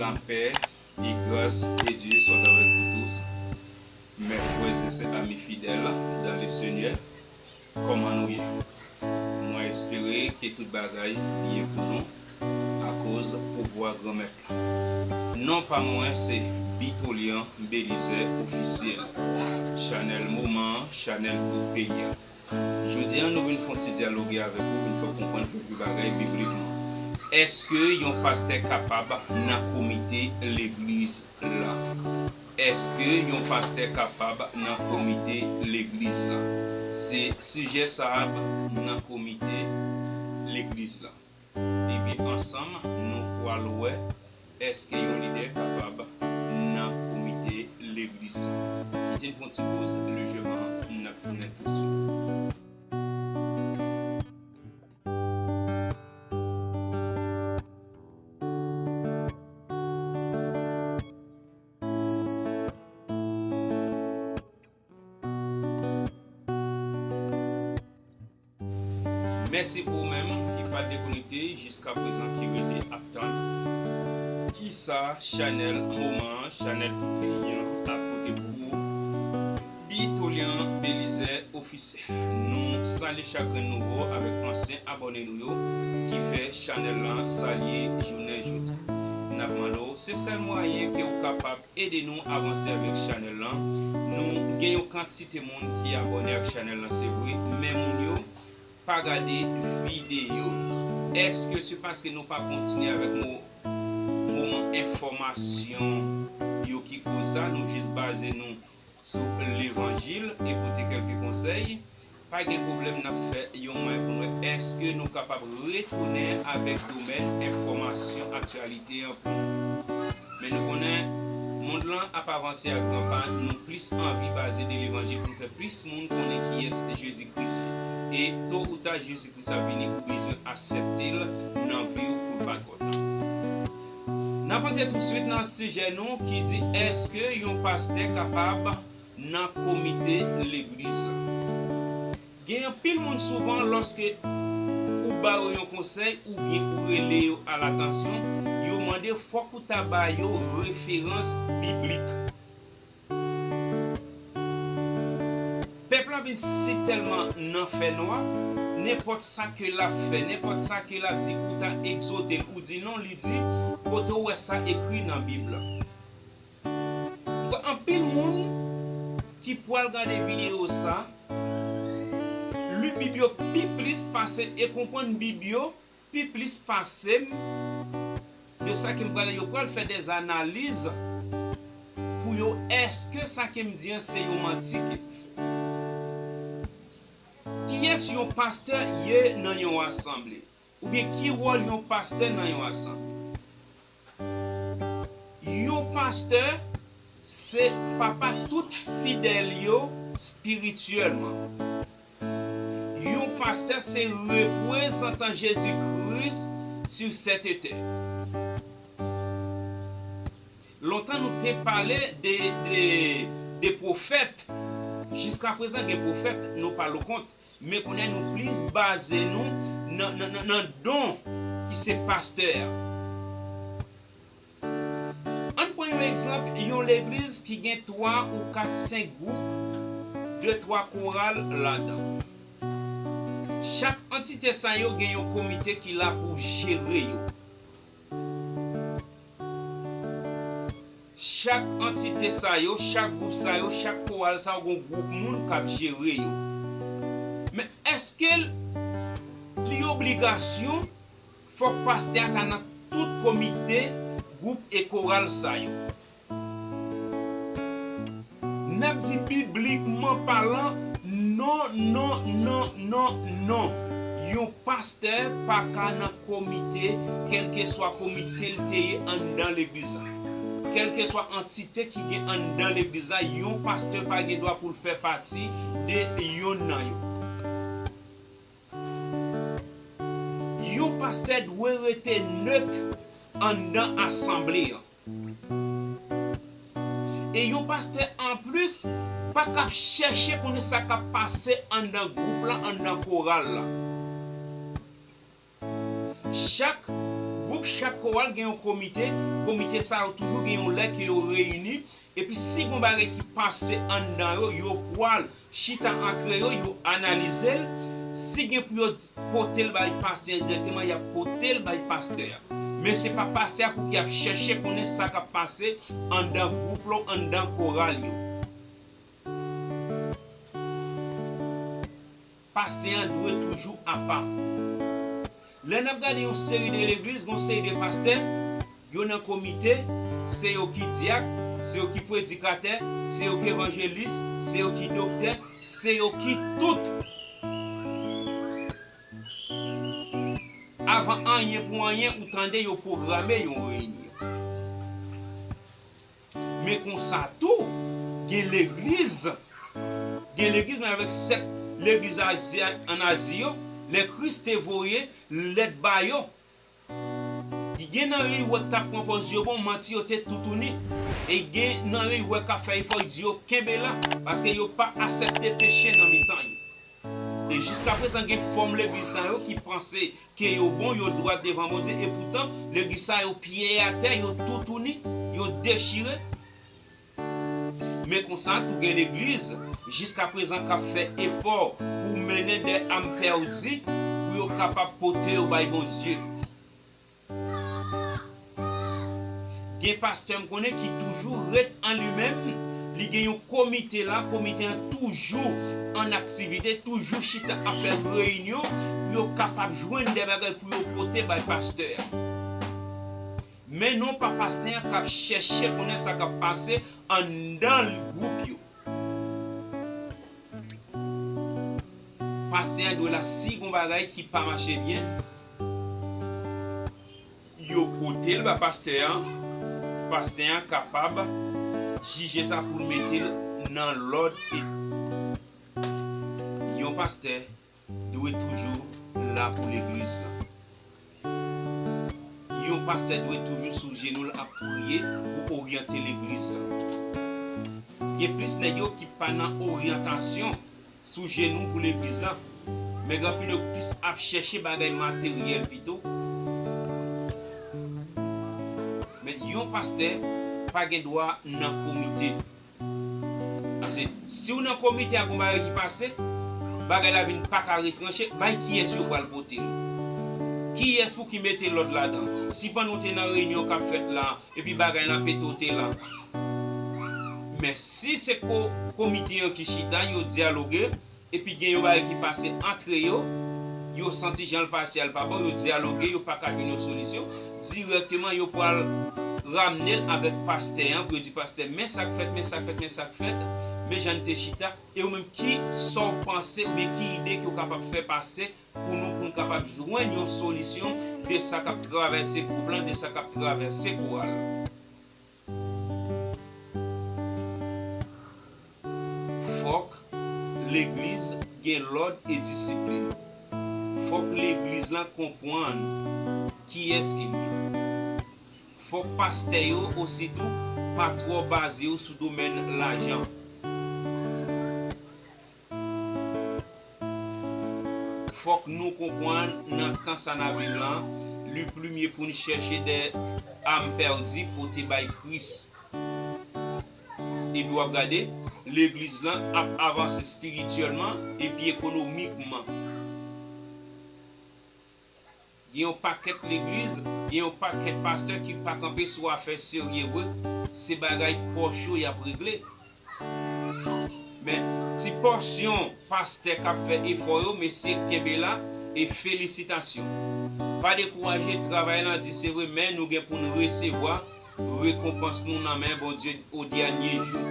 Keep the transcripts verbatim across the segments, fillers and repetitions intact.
La paix et grâce de Dieu soient avec vous tous, mes frères et sœurs, amis fidèles dans le Seigneur. Kòman nou ye? Mwen espere ke tout bagay byen pou nou akoz pouvwa Granmèt la. Non pa mwen se Bitolian Belizaire Officiel, chanèl moman an, chanèl tout peyi a. Jodi a nou vin fè yon ti dyaloge avèk ou, vin fè w konprann kèk bagay biblikman. Èske yon pastè kapab nan komite legliz la? Èske yon pastè kapab nan komite legliz la? Se sijè sa a, nan komite legliz la. Epi ansanm nou pral wè èske yon lidè kapab nan komite legliz la. Kite n pran ti poz lejèman, n ap tounen tousuit. Mèsi pou ou menm ki pa dekonekte jiska prezan, ki rete ap tann kisa chanèl moman an, chanèl tout peyi an ap pote pou ou. Bitolian Belizaire Officiel. Nou salye chak grenn nouvo avèk ansyen abòne nou yo ki fè chanèl lan salye jounen jodi. N ap mande w, se sèl mwayen ke w kapab ede nou avanse avèk chanèl lan. Nou gen yon kantite moun ki abòne ak chanèl lan, se vre, men moun yo pa gade videyo. Èske se paske nou pa kontinye avèk mo-, moman enfòmasyon yo ki koz sa? Nou jis baze nou sou levanjil e pote kèlke konsèy? Pa gen pwoblèm, n ap fè yon mwayen pou n wè èske nou kapab retounen avèk domèn enfòmasyon aktyalite an pou nou. Men nou konnen mond lan ap avanse a gran pa, nou plis anvi baze de levanjil pou fè plis moun konnen kiyès Jezi Kris ye. E to ou ta, Jezi Kris ap vini, ou bezwen aksepte l nan vi w pou l pa twò ta. N ap antre tousuit nan sijè nou ki di, èske yon pastè kapab nan komite legliz la? Gen anpil moun, souvan lòske ou ba yo yon konsèy oubyen ou rele yo a latansyon, yo mande fòk ou ta ba yo referans biblik. Pèp la vin sitèlman nan fènwa, nenpòt sa ke l ap fè, nenpòt sa ke l ap di, ou ta egzòte l, ou di non, li di, kote w wè sa ekri nan Bib la? Anpil moun ki pral gade videyo sa, li Bib yo pi plis pase e konprann Bib yo pi plis pase m de sa ke m pral, yo pral fè dè analiz pou yo, èske sa ke m di an se yon manti ke m fè? Kiyès yon pastè ye nan yon asanble? Oubyen ki wòl yon pastè nan yon asanble? Yon pastè se papa tout fidèl yo espirityèlman. Yon pastè se reprezantan Jezi Kris sou sèt etè. Lontan nou te pale de, de, de pwofèt. Jiska prezan gen pwofèt, nou pa lo kont. Men kounye a nou plis baze nou nan, nan, nan, nan don ki se pastè a. Ann pran yon egzanp, yon legliz ki gen twa ou kat, senk gwoup, de, twa koral ladan. Chak antite sa yo gen yon komite ki la pou jere yo. Chak antite sa yo, chak gwoup sa yo, chak koral sa yo, gon gwoup moun k ap jere yo. Men èske li obligasyon fòk pastè a ta nan tout komite, gwoup e koral sa yo? N ap di biblikman palan, non, non, non, non, non. Yon pastè pa ka nan komite, kèlkeswa komite l te ye anndan legliz la. Kèlkeswa antite ki gen anndan legliz la, yon pastè pa gen dwa pou l fè pati de yonn nan yo. Yon pastè dwe rete nèt anndan asanble an. E yon pastè anplis pa k ap chèche konnen sa k ap pase anndan gwoup la, anndan koral la. Chak Gwoup, chak koral gen yon komite. Komite sa yo toujou gen yon lè ke yo reyini. Epi si gon bagay ki pase anndan yo, yo pwal chita antre yo, yo analize l. Si gen pou yo di, pote l bay pastè a dirèkteman, y ap pote l bay pastè a. Men se pa pastè a pou ki ap chèche konnen sa k ap pase anndan gwoup la, anndan koral yo. Pastè an dwe toujou apa. Lè n ap gade yon seri de legliz, gon seri de pastè, yo nan komite, se yo ki dyak, se yo ki predikatè, se yo ki evanjelis, se yo ki doktè, se yo ki tout. Avan anyen pou anyen, ou tande yo pwograme yon reyinyon. Men konsa tou, gen legliz, gen legliz, men avèk sèt legliz Azi, ann Azi yo, lè Kris te voye lèt ba yo, gen nan yo, ou wè k t ap pran pòz yo bon, manti, yo te toutouni. E gen nan yo, ou wè k ap fè efò, di yo kenbe la, paske yo pa aksepte peche nan mitan yo. E jiskaprezan, gen fòm legliz sa yo ki panse ke yo bon, yo dwat devan Bondye, epoutan, legliz sa yo pyè atè, yo toutouni, yo dechire. Men konsa tou, gen legliz, jiskaprezan, k ap fè efò pou mennen de am pèdi, pou yo kapab pote yo bay Bondye. Gen pastè m konnen ki toujou ret an li menm, li gen yon komite la, komite an toujou an aktivite, toujou chita ap fè reyinyon pou yo kapab jwenn de bagay pou yo pote bay pastè a. Men non pa pastè an k ap chèche konnen sa k ap pase anndan gwoup yo. Pastè an dwe la, si gon bagay ki pa mache byen, yo pote l ba pastè an, pastè an kapab jije sa pou l mete l nan lòd. E yon pastè dwe toujou la pou legliz la. Yon pastè dwe toujou sou jenou l ap priye pou oryante legliz la. Gen plis nèg yo ki pa nan oryantasyon sou jenou pou legliz la. Men gen anpil yo plis ap chèche bagay materyèl pito. Men yon pastè pa gen dwa nan komite. Paske si w nan komite a, gon bagay ki pase, bagay la vin pa ka retranche, bay kiyès yo pral pote l? Kiyès pou ki mete lòd ladan? Si pandan w te nan reyinyon k ap fèt la, epi bagay la pete, w te la. Men si se ko-, komite an ki chita, yo dyaloge, epi gen yon bagay ki pase antre yo, yo santi jan l pase a l pa bon, yo dyaloge, yo pa ka jwenn yon solisyon, dirèkteman yo pral ramne l avèk pastè an pou yo di, pastè, men sa k fèt, men sa k fèt, men sa k fèt, men jan n te chita. E ou menm, ki sa w panse, oubyen ki ide ke w kapab fè pase pou nou, pou n kapab jwenn yon solisyon de sa k ap travèse gwoup lan, de sa k ap travèse koral lan? Fòk legliz gen lòd e disiplin. Fòk legliz lan konprann kiyès ke l ye. Fòk pastè yo ositou pa twò baze yo sou domèn lajan. Fòk nou konprann nan tan sa n ap viv lan, li pli mye pou n chèche de am pèdi pote bay Kris. Epi w ap gade, legliz lan ap avanse espirityèlman epi ekonomikman. Gen yon pakèt legliz, gen yon pakèt pastè ki pa kanpe sou afè serye vre, se bagay pòch yo y ap regle. Men, ti pòsyon pastè k ap fè efò yo, mesye, kenbe la, e felisitasyon. Pa dekouraje, travay lan di se vre, men nou gen pou n resevwa rekonpans nou nan men Bondye o dènye jou.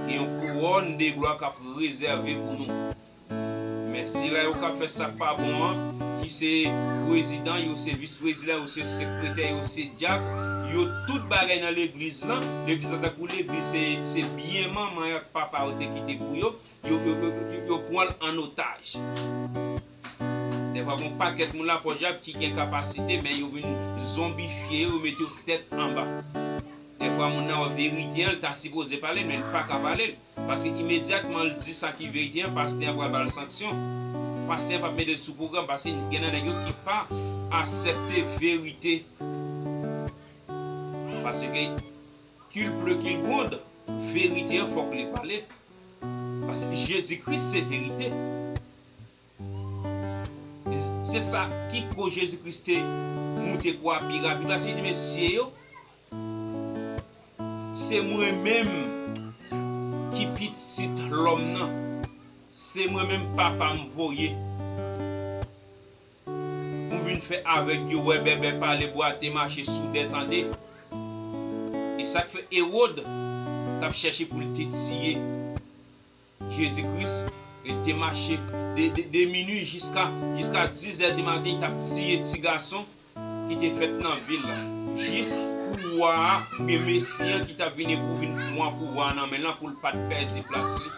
Gen yon kouwòn de glwa k ap rezève pou nou. Men sila yo k ap fè sa k pa bon an, ki se prezidan, yo se vis prezidan, yo se sekretè, yo se dyak, yo tout bagay nan legliz lan. Legliz lan tankou legliz, se, se byen manman yo ak papa yo te kite pou yo. Yo, yo, yo, yo, yo pran l an otaj. Dèfwa, gon pakèt moun la, podyab, ki gen kapasite, men yo vin zonbifye yo, yo mete yo tèt anba. Dèfwa, moun nan wè verite an, l ta sipoze pale l, men l pa ka pale l. Paske imedyatman l di sa ki verite an, pastè an pral ba l sanksyon. Pastè an p ap mete l sou pwogram, paske gen nan nèg yo ki pa aksepte verite. Paske qu'il pleut, qu'il gronde, verite an fòk li pale. Paske Jezi Kris se verite. Se sa ki koz Jezi Kris te moute kwa pi rapid. Paske li di, mesye yo, se mwen menm ki pitit lòm nan. Se mwen menm papa m voye. M vin fè avèg yo wè, bèbè pale, bwate mache, soudè tande. E sa k fè Ewòd t ap chèche pou l te tiye Jezi Kris, e l te mache de, de, de minui jiska, jiska dizè di maten, li t ap tiye ti gason ki te fèt nan vil la. Jis pou wa a, oubyen Mesi an ki t ap vini pou vin pran pouvwa a nan men l lan, pou l pa t pèdi plas li.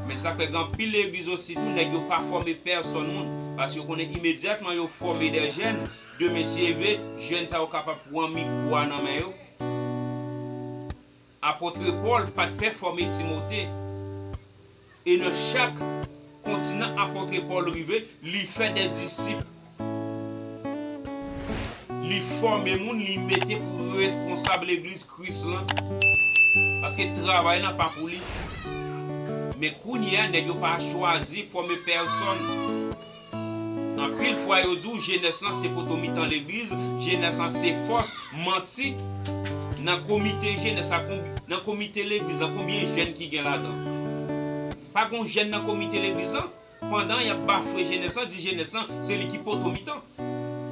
Men sa k fè gen anpil legliz osi tou, nèg yo pa fòme pèsòn moun, paske yo konnen imedyatman yo fòme de jèn, demen si Dye vle, jèn sa yo kapab pran mikwo a nan men yo. Apòt Pòl pa t pè fòme Timote. E nan chak kontinan apòt Pòl rive, li fè de disip. Li fòme moun, li mete pou responsab legliz Kris lan. Paske travay lan pa pou li. Men kounye a, nèg yo pa chwazi fòme pèsòn. Anpil fwa yo di w jenès lan se poto mitan legliz, jenès lan se fòs, manti. Nan komite jenès la, konb-, nan komite legliz lan, konbyen jèn ki gen ladan? Pa gen jèn nan komite legliz lan. Pandan y ap bafwe jenès lan, di jenès lan se li ki poto mitan.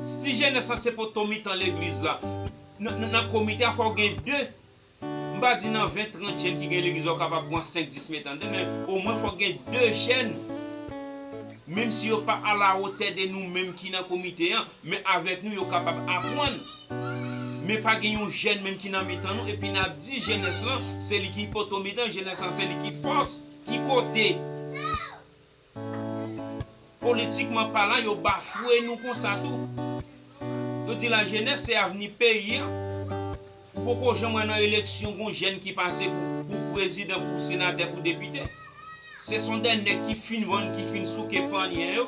Si jenès lan se poto mitan legliz la, nan, nan, nan komite a fò w gen de. M pa di nan ven, trant jèn ki gen legliz la, w kapab pran senk, dis met anndan, men omwen fòk gen de jèn. Menm si yo pa alawotè de nou menm ki nan komite an, men avèk nou yo kapab aprann. Men pa gen yon jèn menm ki nan mitan nou, epi n ap di jenès lan se li ki poto mitan, jenès lan se li ki fòs, ki kote? Politikman palan, yo bafwe nou konsa tou. Yo di lajenès se avni peyi a. Ou poko janm wè nan eleksyon gon jèn ki pase pou, pou prezidan, pou senatè, pou depite. Se son de nèg ki fin vann, ki fin souke pannyen yo.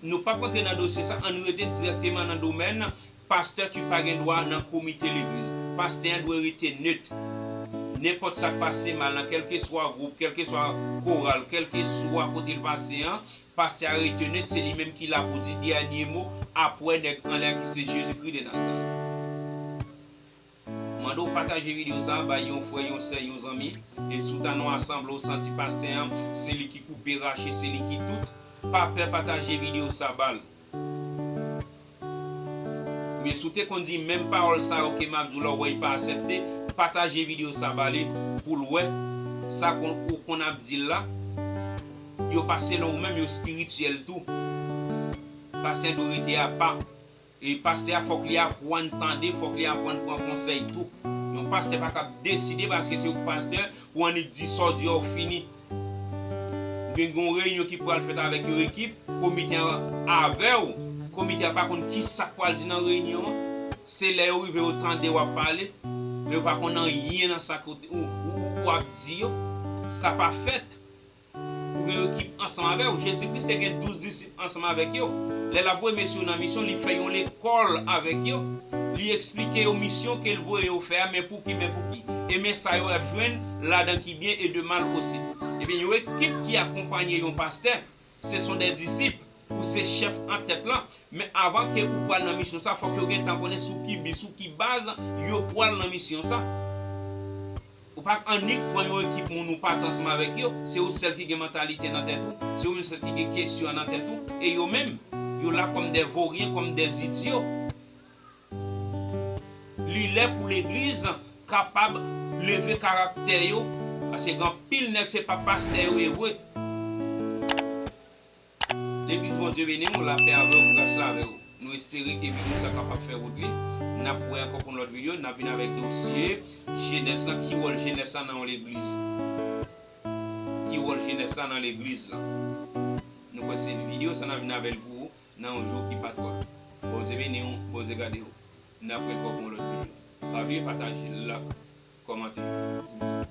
Nou p ap rantre nan dosye sa, ann rete dirèkteman nan domèn pastè ki pa gen dwa nan komite legliz. Pastè an dwe rete net. Nenpòt sa k pase mal nan kèlkeswa gwoup, kèlkeswa koral, kèlkeswa kote l pase an, pastè a rete net, se li menm ki la pou di dènye mo apre nèg anlè a ki se Jezikri de Nazarèt. Mande w pataje videyo sa a bay yon frè, yon sè, yon zanmi. E si w ta nan yon asanble, w santi pastè an, se li ki koupe rache, se li ki tout, pa pè pataje videyo sa a ba l. Men si w te konn di menm pawòl sa yo ke m ap di w la, w wè li pa aksepte, pataje videyo sa a ba li pou l wè sa kon, ou konn ap di l la, yo pa selon ou menm, yo espirityèl tou. Pastè an dwe rete apa. E pastè a fòk li aprann tande, fòk li aprann pran konsèy tou. Yon pastè pa kab deside paske se yon pastè pou annik di sa w di a w fini. Oubyen gen yon reyinyon ki pral fèt avèk yon ekip, komite an avè w, komite a pa konn ki sa k pral di nan reyinyon an. Se lè yo rive yo tande w ap pale, men yo pa konn anyen nan sa k ou, ou, ou, ou ap di yo. Sa pa fèt. Ou gen yon ekip ansanm avè w. Jezi Kris te gen douz disip ansanm avèk yo. Lè l ap voye mesye yo nan misyon, li fè yon lekòl avèk yo. Li eksplike yo misyon ke l voye yo fè a, men pouki, men pouki. E men sa yo ap jwenn ladan ki byen e de mal osi tou. Ebyen, yon ekip ki akonpanye yon pastè, se son de disip, ou se chèf antèt lan, men avan ke ou pral nan misyon sa, fòk yo gentan konnen sou ki bi, sou ki baz yo pral nan misyon sa. Ou pa annik pran yon ekip moun ou pase ansanm avèk yo, se ou sèl ki gen mantalite nan tèt ou, se ou menm sèl ki gen kesyon an nan tèt ou, e yo menm, yo la kòm de voryen, kòm de zidyo. Li lè pou legliz kapab leve karaktè yo, paske gen anpil nèg se pa pastè yo ye vre. Legliz, Bondye beni w, lapè avè w, gras la avè w. Nou espere ke videyo sa kapab fè wout li. N ap wè ankò pou yon lòt videyo, n ap vin avèk dosye jenès lan, ki wòl jenès la nan yon legliz. Ki wòl jenès la nan legliz la. Nou kwè se videyo sa n ap vin avè l pou ou nan yon jou ki pa twò. Bondye beni w, Bondye gade w. N ap wè ankò pou yon lòt videyo. Pa bliye pataje, like, kòmante. Mèsi.